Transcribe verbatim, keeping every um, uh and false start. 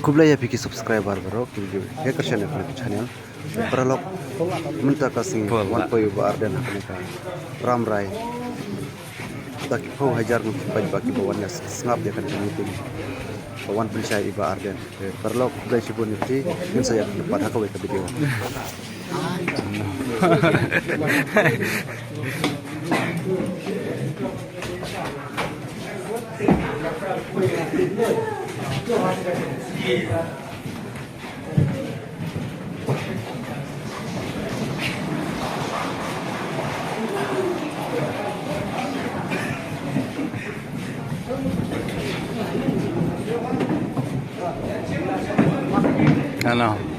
Khublei ïa phi ki subscriber baroh ki, ki, ki kyrshan ïa kane ka channel. Paralok, mynta ka sngi wan poi u Bah Ardent ha kane ka Rambrai. Da ki phew hajar ngut ki paidbah kiba wan ïa sngap ïa kane ka meeting. Ba wan pynshai i Bah Ardent. Paralok, khublei shibun ïa phi, ngin sa ïa pynpaw ha kawei ka video. Hello.